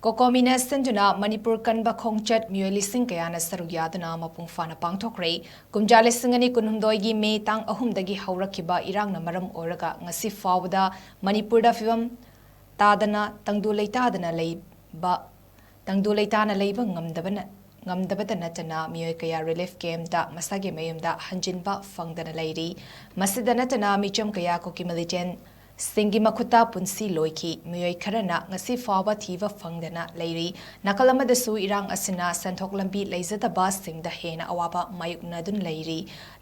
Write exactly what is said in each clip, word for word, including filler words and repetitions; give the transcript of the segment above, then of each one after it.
ꯀꯣꯀꯣꯃꯤꯅ ꯁꯤꯟꯗꯨꯅ ꯃꯅꯤꯄꯨꯔ ꯀꯟꯕ ꯈꯣꯡꯆꯠ ꯃꯤꯑꯣꯏ ꯂꯤꯁꯤꯡ ꯀꯌꯥꯅ ꯁꯔꯨꯛ ꯌꯥꯗꯨꯅ ꯃꯄꯨꯡ ꯐꯥꯅ ꯄꯥꯡꯊꯣꯛꯈ꯭ꯔꯦ꯫ ꯀꯨꯝꯖꯥ ꯂꯤꯁꯤꯡ ꯑꯅꯤ ꯀꯨꯟꯍꯨꯝꯗꯣꯏꯒꯤ ꯃꯦ ꯇꯥꯡ ꯑꯍꯨꯝꯗꯒꯤ ꯍꯧꯔꯛꯈꯤꯕ ꯏꯔꯥꯡꯅ ꯃꯔꯝ ꯑꯣꯏꯔꯒ ꯉꯁꯤ ꯐꯥꯎꯕꯗ ꯃꯅꯤꯄꯨꯔꯗ ꯐꯤꯕꯝ ꯇꯥꯗꯅ ꯇꯪꯗꯨ ꯂꯩꯇꯥꯗꯅ ꯂꯩꯕ, ꯇꯪꯗꯨ ꯂꯩꯇꯥꯅ ꯂꯩꯕ ꯉꯝꯗꯕꯅ, ꯉꯝꯗꯕꯇ ꯅꯠꯇꯅ ꯃꯤꯑꯣꯏ ꯀꯌꯥ ꯔꯤꯂꯤꯐ ꯀꯦꯝꯞꯇ ꯃꯁꯥꯒꯤ ꯃꯌꯨꯝꯗ ꯍꯟꯖꯤꯟꯕ ꯐꯪꯗꯅ ꯂꯩꯔꯤ꯫ ꯃꯁꯤꯗ ꯅꯠꯇꯅ ꯃꯤꯆꯝ ꯀꯌꯥ ꯀꯨꯀꯤ ꯃꯤꯂꯤꯇꯦꯟ ꯁꯤꯡꯒꯤ ꯃꯈꯨꯠꯇ ꯄꯨꯟꯁꯤ ꯂꯣꯏꯈꯤ꯫ ꯃꯤꯑꯣꯏ ꯈꯔꯅ ꯉꯁꯤ ꯐꯥꯎꯕ ꯊꯤꯕ ꯐꯪꯗꯅ ꯂꯩꯔꯤ꯫ ꯅꯥꯀꯜ ꯑꯃꯗꯁꯨ ꯏꯔꯥꯡ ꯑꯁꯤꯅ ꯁꯦꯟꯊꯣꯛ ꯂꯝꯕꯤ ꯂꯩꯖꯗꯕꯁꯤꯡꯗ ꯍꯦꯟꯅ ꯑꯋꯥꯕ ꯃꯥꯌꯣꯛꯅꯗꯨꯅ ꯂꯩꯔꯤ꯫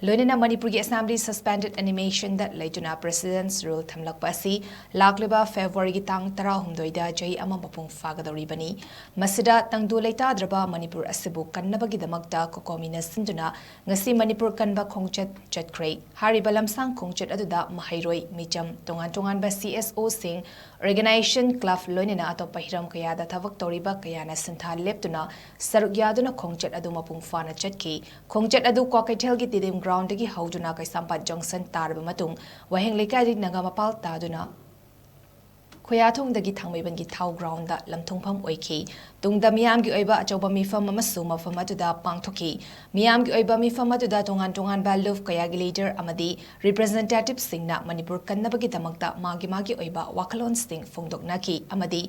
ꯂꯣꯏꯅꯅ ꯃꯅꯤꯄꯨꯔꯒꯤ Assembly suspended animationꯗ ꯂꯩꯗꯨꯅ President's Rule ꯊꯝꯂꯛꯄ ꯑꯁꯤ ꯂꯥꯛꯂꯤꯕ ꯐꯦꯕ꯭ꯔꯨꯋꯥꯔꯤꯒꯤ ꯇꯥꯡ ꯇꯔꯥꯍꯨꯝꯗꯣꯏꯗ ꯆꯍꯤ ꯑꯃ ꯃꯄꯨꯡ ꯐꯥꯒꯗꯧꯔꯤꯕꯅꯤ꯫ ꯃꯁꯤꯗ ꯇꯪꯗꯨ ꯂꯩꯇꯥꯗ꯭ꯔꯕ ꯃꯅꯤꯄꯨꯔ ꯑꯁꯤꯕꯨ ꯀꯟꯅꯕꯒꯤꯗꯃꯛꯇ ꯀꯣꯀꯣꯃꯤꯅ ꯁꯤꯟꯗꯨꯅ ꯉꯁꯤ ꯃꯅꯤꯄꯨꯔ ꯀꯟꯕ ꯈꯣꯡꯆꯠ ꯆꯠꯈ꯭ꯔꯦ꯫ ꯍꯥꯏꯔꯤꯕ ꯂꯝꯁꯥꯡ ꯈꯣꯡꯆꯠ ꯑꯗꯨꯗ ꯃꯍꯩꯔꯣꯏ, ꯃꯤꯆꯝ, ꯇꯣꯉꯥꯟ ꯇꯣꯉꯥꯟꯕ CSOꯁꯤꯡ, organization, club ꯂꯣꯏꯅꯅ ꯑꯇꯣꯞꯄ ꯍꯤꯔꯝ ꯀꯌꯥꯗ ꯊꯕꯛ ꯇꯧꯔꯤꯕ ꯀꯌꯥꯅ ꯁꯤꯟꯊꯥ ꯂꯦꯞꯇꯨꯅ ꯁꯔꯨꯛ ꯌꯥꯗꯨꯅ ꯈꯣꯡꯆꯠ ꯑꯗꯨ ꯃꯄꯨꯡ ꯐꯥꯅ ꯆꯠꯈꯤ꯫ ꯈꯣꯡꯆꯠ ꯑꯗꯨ ꯀ꯭ꯋꯥꯀꯩꯊꯦꯜꯒꯤ ꯇꯤꯗꯤꯝ groundꯗꯒꯤ ꯍꯧꯗꯨꯅ ꯀꯩꯁꯥꯝꯄꯥꯠ junction ꯇꯥꯔꯕ ꯃꯇꯨꯡ ꯋꯥꯍꯦꯡ ꯂꯩꯀꯥꯏꯗꯒꯤ ꯅꯥꯒꯥꯃꯄꯥꯜ ꯇꯥꯗꯨꯅ ꯈꯨꯌꯥꯊꯣꯡꯗꯒꯤ ꯊꯥꯡꯃꯩꯕꯟꯒꯤ ꯊꯥꯎ groundꯗ ꯂꯝꯊꯨꯡꯐꯝ ꯑꯣꯏꯈꯤ꯫ ꯇꯨꯡꯗ ꯃꯤꯌꯥꯝꯒꯤ ꯑꯣꯏꯕ ꯑꯆꯧꯕ ꯃꯤꯐꯝ ꯑꯃꯁꯨ ꯃꯐꯝ ꯑꯗꯨꯗ ꯄꯥꯡꯊꯣꯛꯈꯤ꯫ ꯃꯤꯌꯥꯝꯒꯤ ꯑꯣꯏꯕ ꯃꯤꯐꯝ ꯑꯗꯨꯗ ꯇꯣꯉꯥꯟ ꯇꯣꯉꯥꯟꯕ ꯂꯨꯞ ꯀꯌꯥꯒꯤ leader ꯑꯃꯗꯤ representativeꯁꯤꯡꯅ ꯃꯅꯤꯄꯨꯔ ꯀꯟꯅꯕꯒꯤꯗꯃꯛꯇ ꯃꯥꯒꯤ ꯃꯥꯒꯤ ꯑꯣꯏꯕ ꯋꯥꯈꯜꯂꯣꯟꯁꯤꯡ ꯐꯣꯡꯗꯣꯛꯅꯈꯤ ꯑꯃꯗꯤ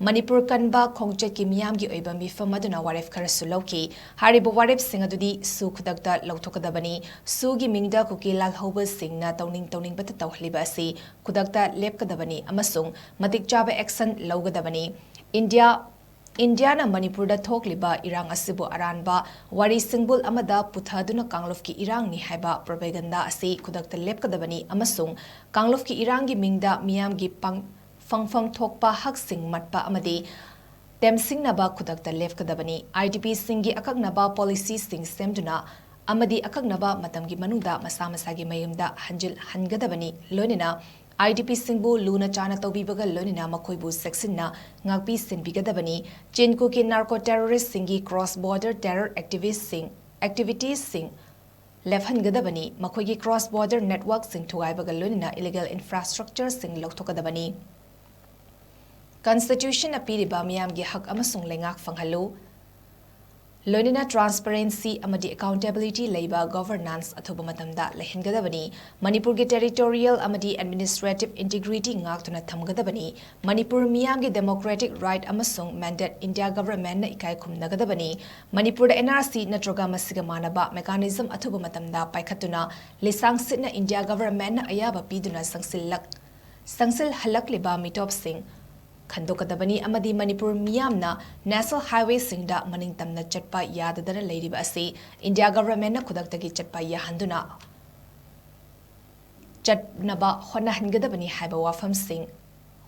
ꯃꯅꯤꯄꯨꯔ ꯀꯟꯕ ꯈꯣꯡꯆꯠꯀꯤ ꯃꯤꯌꯥꯝꯒꯤ ꯑꯣꯏꯕ ꯃꯤꯐꯝ ꯑꯗꯨꯅ ꯋꯥꯔꯦꯞ ꯈꯔꯁꯨ ꯂꯧꯈꯤ꯫ ꯍꯥꯏꯔꯤꯕ ꯋꯥꯔꯦꯞꯁꯤꯡ ꯑꯗꯨꯗꯤ ꯁꯨ ꯈꯨꯗꯛꯇ ꯂꯧꯊꯣꯛꯀꯗꯕꯅꯤ꯫ ꯁꯨꯒꯤ ꯃꯤꯡꯗ ꯀꯨꯀꯤ ꯂꯥꯜꯍꯧꯕꯁꯤꯡꯅ ꯇꯧꯅꯤꯡ ꯇꯧꯅꯤꯡꯕꯇ ꯇꯧꯍꯜꯂꯤꯕ ꯑꯁꯤ ꯈꯨꯗꯛꯇ ꯂꯦꯞꯀꯗꯕꯅꯤ ꯑꯃꯁꯨꯡ ꯃꯇꯤꯛ ꯆꯥꯕ action ꯂꯧꯒꯗꯕꯅꯤ꯫ ꯏꯟꯗꯤꯌꯥ, ꯏꯟꯗꯤꯌꯥꯅ ꯃꯅꯤꯄꯨꯔꯗ ꯊꯣꯛꯂꯤꯕ ꯏꯔꯥꯡ ꯑꯁꯤꯕꯨ ꯑꯔꯥꯟꯕ ꯋꯥꯔꯤ ꯁꯤꯡꯕꯨꯜ ꯑꯃꯗ ꯄꯨꯊꯗꯨꯅ ꯀꯥꯡꯂꯨꯞꯀꯤ ꯏꯔꯥꯡꯅꯤ ꯍꯥꯏꯕ propaganda ꯑꯁꯤ ꯈꯨꯗꯛꯇ ꯂꯦꯞꯀꯗꯕꯅꯤ ꯑꯃꯁꯨꯡ ꯀꯥꯡꯂꯨꯞꯀꯤ ꯏꯔꯥꯡꯒꯤ ꯃꯤꯡꯗ ꯃꯤꯌꯥꯝꯒꯤ ꯄꯥꯡ-, ꯐꯪꯐꯝ ꯊꯣꯛꯄ ꯍꯛꯁꯤꯡ ꯃꯠꯄ ꯑꯃꯗꯤ ꯇꯦꯝꯁꯤꯡꯅꯕ ꯈꯨꯗꯛꯇ ꯂꯦꯞꯀꯗꯕꯅꯤ꯫ IDPꯁꯤꯡꯒꯤ ꯑꯀꯛꯅꯕ policyꯁꯤꯡ ꯁꯦꯝꯗꯨꯅ ꯑꯃꯗꯤ ꯑꯀꯛꯅꯕ ꯃꯇꯝꯒꯤ ꯃꯅꯨꯡꯗ ꯃꯁꯥ ꯃꯁꯥꯒꯤ ꯃꯌꯨꯝꯗ ꯍꯟꯖꯤꯜꯍꯟꯒꯗꯕꯅꯤ꯫ ꯂꯣꯏꯅꯅ IDPꯁꯤꯡꯕꯨ ꯂꯨꯅ ꯆꯥꯅ ꯇꯧꯕꯤꯕꯒ ꯂꯣꯏꯅꯅ ꯃꯈꯣꯏꯕꯨ ꯆꯦꯛꯁꯤꯟꯅ ꯉꯥꯛꯄꯤ ꯁꯦꯟꯕꯤꯒꯗꯕꯅꯤ꯫ ꯆꯤꯟ ꯀꯨꯀꯤ narco terroristꯁꯤꯡꯒꯤ cross border terror activistꯁꯤꯡ, activitiesꯁꯤꯡ ꯂꯦꯞꯍꯟꯒꯗꯕꯅꯤ꯫ ꯃꯈꯣꯏꯒꯤ cross border networkꯁꯤꯡ ꯊꯨꯒꯥꯏꯕꯒ ꯂꯣꯏꯅꯅ illegal infrastructureꯁꯤꯡ ꯂꯧꯊꯣꯛꯀꯗꯕꯅꯤ꯫ Constitution ꯅ ꯄꯤꯔꯤꯕ ꯃꯤꯌꯥꯝꯒꯤ ꯍꯛ ꯑꯃꯁꯨꯡ ꯂꯩꯉꯥꯛ ꯐꯪꯍꯜꯂꯨ꯫ ꯂꯣꯏꯅꯅ transparency ꯑꯃꯗꯤ accountability ꯂꯩꯕ governance ꯑꯊꯨꯕ ꯃꯇꯝꯗ ꯂꯩꯍꯟꯒꯗꯕꯅꯤ꯫ ꯃꯅꯤꯄꯨꯔꯒꯤ territorial ꯑꯃꯗꯤ administrative integrity ꯉꯥꯛꯇꯨꯅ ꯊꯝꯒꯗꯕꯅꯤ꯫ ꯃꯅꯤꯄꯨꯔ ꯃꯤꯌꯥꯝꯒꯤ democratic right ꯑꯃꯁꯨꯡ mandate India government ꯅ ꯏꯀꯥꯏ ꯈꯨꯝꯅꯒꯗꯕꯅꯤ꯫ ꯃꯅꯤꯄꯨꯔꯗ N R C ꯅꯠꯇ꯭ꯔꯒ ꯃꯁꯤꯒ ꯃꯥꯟꯅꯕ mechanism ꯑꯊꯨꯕ ꯃꯇꯝꯗ ꯄꯥꯏꯈꯠꯇꯨꯅ ꯂꯤꯁꯥꯡ ꯁꯤꯠꯅ India government ꯅ ꯑꯌꯥꯕ ꯄꯤꯗꯨꯅ ꯆꯪꯁꯤꯜꯂꯛ-, ꯆꯪꯁꯤꯜꯍꯜꯂꯛꯂꯤꯕ ꯃꯤꯇꯣꯞꯁꯤꯡ ꯈꯟꯗꯣꯛꯀꯗꯕꯅꯤ ꯑꯃꯗꯤ ꯃꯅꯤꯄꯨꯔ ꯃꯤꯌꯥꯝꯅ national highway ꯁꯤꯡꯗ ꯃꯅꯤꯡ ꯇꯝꯅ ꯆꯠꯄ ꯌꯥꯗꯗꯅ ꯂꯩꯔꯤꯕ ꯑꯁꯤ India government ꯅ ꯈꯨꯗꯛꯇꯒꯤ ꯆꯠꯄ ꯌꯥꯍꯟꯗꯨꯅ ꯆꯠꯅꯕ ꯍꯣꯠꯅꯍꯟꯒꯗꯕꯅꯤ ꯍꯥꯏꯕ ꯋꯥꯐꯝꯁꯤꯡ,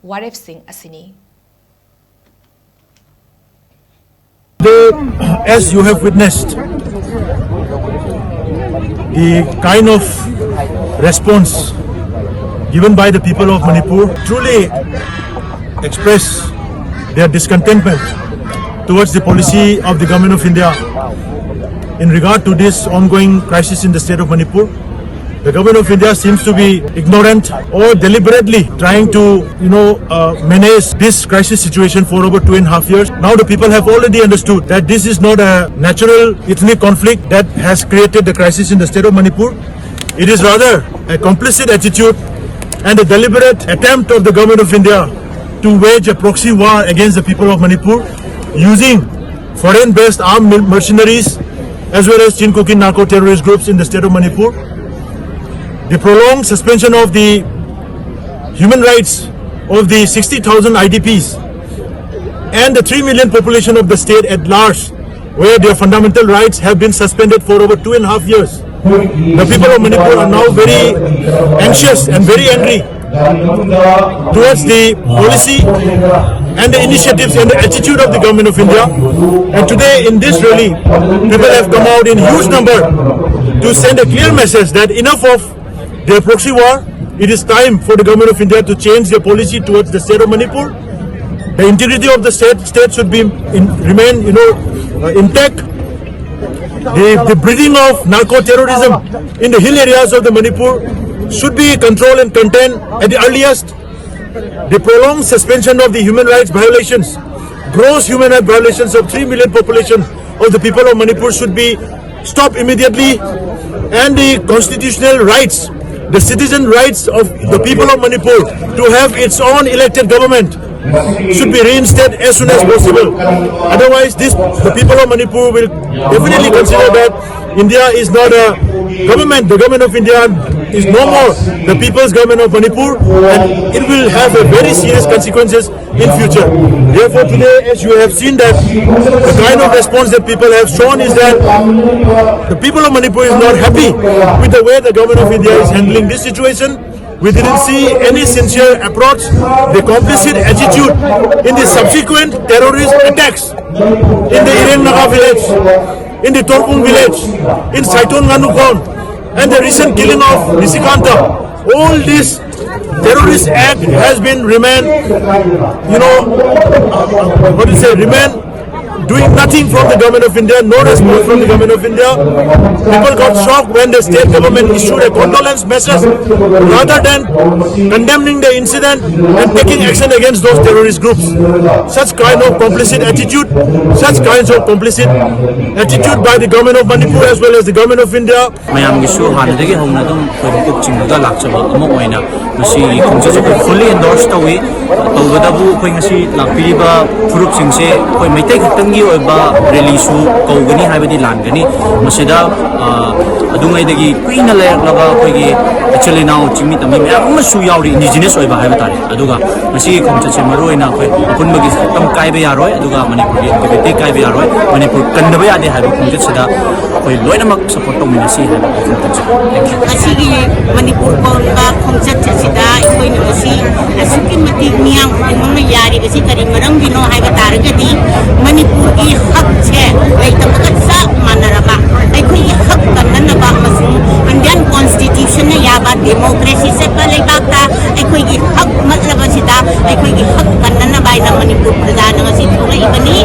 ꯋꯥꯔꯦꯞꯁꯤꯡ ꯑꯁꯤꯅꯤ꯫ Today, as you have witnessed, the kind of response given by the people of Manipur truly express their discontentment towards the policy of the Government of India in regard to this ongoing crisis in the state of Manipur. The Government of India seems to be ignorant or deliberately trying to, you know, uh, manage this crisis situation for over two and a half years. Now the people have already understood that this is not a natural ethnic conflict that has created the crisis in the state of Manipur. It is rather a complicit attitude and a deliberate attempt of the Government of India to wage a proxy war against the people of Manipur using foreign-based armed mercenaries as well as Chin Kuki narco-terrorist groups in the state of Manipur. The prolonged suspension of the human rights of the sixty thousand I D Ps and the three million population of the state at large, where their fundamental rights have been suspended for over two and a half years. The people of Manipur are now very anxious and very angry towards the policy and the initiatives and the attitude of the Government of India. And today in this rally, people have come out in huge number to send a clear message that enough of their proxy war. It is time for the Government of India to change their policy towards the state of Manipur. The integrity of the state, state should be in, remain, you know, uh, intact. The, the breeding of narco-terrorism in the hill areas of the Manipur should be controlled and contained at the earliest. The prolonged suspension of the human rights violations, gross human rights violations of three million population of the people of Manipur should be stopped immediately, and the constitutional rights, the citizen rights of the people of Manipur to have its own elected government should be reinstated as soon as possible. Otherwise, this, the people of Manipur will definitely consider that India is not a government. The government of India is no more the people's government of Manipur, and it will have a very serious consequences in future. Therefore, today, as you have seen that the kind of response that people have shown is that the people of Manipur is not happy with the way the government of India is handling this situation. We didn't see any sincere approach. The complicit attitude in the subsequent terrorist attacks in the Ireng Naga village, in the Torpung village, in Saiton Nganukhon, and the recent killing of Nishikanta. All this terrorist act has been remain, you know, what do you say, remain doing nothing from the government of India, no response from the government of India. People got shocked when the state government issued a condolence message rather than condemning the incident and taking action against those terrorist groups. Such kind of complicit attitude, such kinds of complicit attitude by the government of Manipur as well as the government of India. ꯃꯌꯥꯝꯒꯤꯁꯨ ꯍꯥꯟꯅꯗꯒꯤ ꯍꯧꯅ ꯑꯗꯨꯝ ꯑꯩꯈꯣꯏ ꯃꯀꯣꯛ ꯆꯤꯡꯉꯒ ꯂꯥꯛꯆꯕ ꯑꯃ ꯑꯣꯏꯅ ꯃꯁꯤꯒꯤ ꯈꯣꯡꯆꯠꯁꯦ ꯑꯩꯈꯣꯏ fully endorse ꯇꯧꯏ꯫ ꯇꯧꯕꯇꯕꯨ ꯑꯩꯈꯣꯏ ꯉꯁꯤ ꯂꯥꯛꯄꯤꯔꯤꯕ ꯐꯨꯔꯨꯞꯁꯤꯡꯁꯦ ꯑꯩꯈꯣꯏ ꯃꯩꯇꯩ ꯈꯛꯇꯪꯒꯤ ꯑꯣꯏꯕ ꯔꯦꯂꯤꯁꯨ ꯀꯧꯒꯅꯤ ꯍꯥꯏꯕꯗꯤ ꯂꯥꯟꯒꯅꯤ꯫ ꯃꯁꯤꯗ, ꯑ, ꯑꯗꯨꯉꯩꯗꯒꯤ ꯀꯨꯏꯅ ꯂꯩꯔꯛꯂꯕ ꯑꯩꯈꯣꯏꯒꯤ ꯏꯆꯤꯜ ꯏꯅꯥꯎ ꯆꯤꯡꯃꯤ ꯇꯝꯃꯤ ꯃꯌꯥꯝ ꯑꯃꯁꯨ ꯌꯥꯎꯔꯤ, indigenous ꯑꯣꯏꯕ ꯍꯥꯏꯕ ꯇꯥꯔꯦ꯫ ꯑꯗꯨꯒ ꯃꯁꯤꯒꯤ ꯈꯣꯡꯆꯠꯁꯦ ꯃꯔꯨ ꯑꯣꯏꯅ ꯑꯩꯈꯣꯏ ꯑꯄꯨꯟꯕꯒꯤ ꯁꯛꯇꯝ ꯀꯥꯏꯕ ꯌꯥꯔꯣꯏ, ꯑꯗꯨꯒ ꯃꯅꯤꯄꯨꯔꯒꯤ integrity ꯀꯥꯏꯕ ꯌꯥꯔꯣꯏ꯫ ꯃꯅꯤꯄꯨꯔ ꯀꯟꯗꯕ ꯌꯥꯗꯦ ꯍꯥꯏꯕ ꯈꯣꯡꯆꯠꯁꯤꯗ ꯑꯩꯈꯣꯏ ꯂꯣꯏꯅꯃꯛ support ꯇꯧꯃꯤꯟꯅꯁꯤ ꯍꯥꯏꯕ ꯋꯥꯐꯝ ꯊꯝꯖꯒꯦ꯫ Thank you꯫ ꯉꯁꯤꯒꯤ ꯃꯅꯤꯄꯨꯔ ꯀꯣꯟꯕ ꯈꯣꯡꯆꯠ ꯑꯁꯤꯗ ꯑꯩꯈꯣꯏꯅ ꯉꯁꯤ ꯑꯁꯨꯛꯀꯤ ꯃꯇꯤꯛ ꯃꯤꯌꯥꯝ ꯈꯨꯗꯤꯡꯃꯛꯅ ꯌꯥꯔꯤꯕꯁꯤ ꯀꯔꯤ ꯃꯔꯝꯒꯤꯅꯣ ꯍꯥꯏꯕ ꯇꯥꯔꯒꯗꯤ, ꯃꯅꯤꯄꯨꯔꯒꯤ ꯍꯛꯁꯦ ꯂꯩꯇꯕꯒ ꯆꯞ ꯃꯥꯟꯅꯔꯕ, ꯑꯩꯈꯣꯏꯒꯤ ꯍꯛ ꯀꯟꯅꯅꯕ ꯑꯃꯁꯨꯡ Indian constitution ꯅ ꯌꯥꯕ democracy ꯆꯠꯄ ꯂꯩꯕꯥꯛꯇ ꯑꯩꯈꯣꯏꯒꯤ ꯍꯛ ꯃꯠꯂꯕꯁꯤꯗ ꯑꯩꯈꯣꯏꯒꯤ ꯍꯛ ꯀꯟꯅꯅꯕ ꯍꯥꯏꯅ ꯃꯅꯤꯄꯨꯔ ꯄ꯭ꯔꯖꯥꯅ ꯉꯁꯤ ꯊꯣꯛꯂꯛꯏꯕꯅꯤ꯫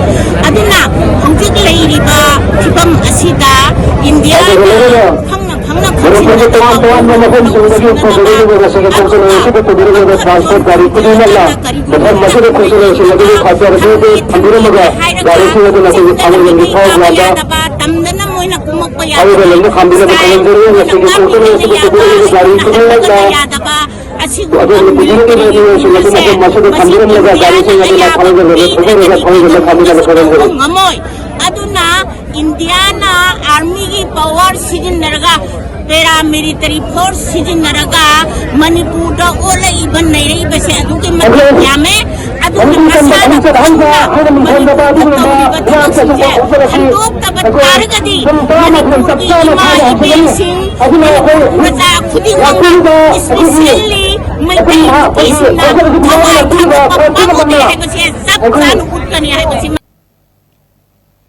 ꯑꯗꯨꯅ ꯍꯧꯖꯤꯛ ꯂꯩꯔꯤꯕ ꯐꯤꯕꯝ ꯑꯁꯤꯗ ꯏꯟꯗꯤꯌꯥꯒꯤ ꯈꯪꯅ ꯈꯪꯅ ꯈꯪꯅ ꯑꯩꯈꯣꯏꯒꯤ ꯇꯣꯉꯥꯟ ꯇꯣꯉꯥꯟꯕ ꯃꯐꯝꯁꯤꯡꯗꯒꯤ ꯄꯨꯊꯣꯔꯛꯂꯤꯕ ꯉꯁꯤꯒꯤ ꯈꯣꯡꯆꯠ ꯑꯁꯤꯗ ꯄꯨꯊꯣꯔꯛꯂꯤꯕ ꯇ꯭ꯔꯥꯟꯁꯄꯣꯔꯠ ꯒꯥꯔꯤ ꯈꯨꯗꯤꯡꯃꯛꯅ ꯃꯐꯝ ꯑꯁꯤꯗ ꯈꯣꯡꯆꯠ ꯑꯁꯤ ꯑꯗꯨꯒꯤ ꯈꯥꯛꯆꯔꯒꯦ ꯊꯝꯕꯤꯔꯝꯃꯒ ꯒꯥꯔꯤ ꯑꯁꯤꯅ ꯑꯩꯈꯣꯏꯒꯤ ꯊꯥꯡꯃꯩꯕꯟꯒꯤ ꯊꯧ ꯂꯥꯟꯗ ꯇꯝꯗꯅ ꯃꯣꯏꯅ ꯀꯨꯝꯃꯛꯄ ꯌꯥꯗꯕ ꯊꯥꯡꯃꯩꯕꯟ ꯂꯝꯗ ꯈꯥꯝꯕꯤꯅꯕ ꯈꯪꯍꯟꯖꯔꯤ꯫ ꯉꯁꯤꯒꯤ ꯈꯣꯡꯆꯠ ꯑꯁꯤꯗ ꯄꯨꯊꯣꯔꯛꯂꯤꯕ ꯒꯥꯔꯤ ꯈꯨꯗꯤꯡꯃꯛꯅ ꯑꯗꯣꯝꯅ ꯄꯨꯊꯣꯔꯛꯂꯤꯕ ꯃꯤꯑꯣꯏꯁꯤꯡ ꯑꯗꯨ ꯃꯐꯝ ꯑꯁꯤꯗ ꯊꯝꯕꯤꯔꯝꯂꯒ ꯒꯥꯔꯤꯁꯤꯡ ꯑꯗꯨ ꯊꯥꯡꯃꯩꯕꯟꯗ ꯊꯧꯖꯔꯒ ꯊꯧꯖꯤꯜꯂꯒ ꯈꯥꯝꯕꯤꯅꯕ ꯈꯪꯍꯟꯖꯔꯤ꯫ ꯉꯝꯃꯣꯏ꯫ ꯑꯗꯨꯅ ꯏꯟꯗꯤꯌꯥꯅ ꯑꯥꯔꯃꯤꯒꯤ ꯄꯋꯥꯔ ꯁꯤꯖꯤꯟꯅꯔꯒ ꯄꯦꯔꯥ ꯃꯤꯂꯤꯇꯔꯤ ꯐꯣꯔꯁ ꯁꯤꯖꯤꯟꯅꯔꯒ ꯃꯅꯤꯄꯨꯔꯗ ꯑꯣꯜꯂꯛꯏꯕ ꯅꯩꯔꯛꯏꯕꯁꯦ ꯑꯗꯨꯛꯀꯤ ꯃꯇꯤꯛ ꯌꯥꯝꯃꯦ꯫ ꯑꯗꯨꯅ ꯃꯁꯥꯅ ꯈꯪꯅ ꯃꯅꯤꯄꯨꯔꯗ ꯇꯧꯔꯤꯕ ꯊꯕꯛꯁꯤꯡꯁꯦ ꯍꯟꯗꯣꯛꯇꯕ ꯇꯥꯔꯒꯗꯤ ꯃꯅꯤꯄꯨꯔꯒꯤ ꯏꯃꯥ ꯏꯕꯦꯜꯁꯤꯡ, ꯃꯅꯤꯄꯨꯔ ꯃꯆꯥ ꯈꯨꯗꯤꯡꯃꯛꯅ, ꯏꯁꯄꯤꯁꯦꯜꯂꯤ ꯃꯩꯇꯩ ꯅꯨꯄꯤꯁꯤꯡꯅ ꯊꯋꯥꯏ ꯊꯥꯗꯣꯛꯄ ꯄꯥꯝꯃꯨꯗꯦ ꯍꯥꯏꯕꯁꯦ ꯆꯞ ꯆꯥꯅ ꯎꯠꯀꯅꯤ ꯍꯥꯏꯕꯁꯤ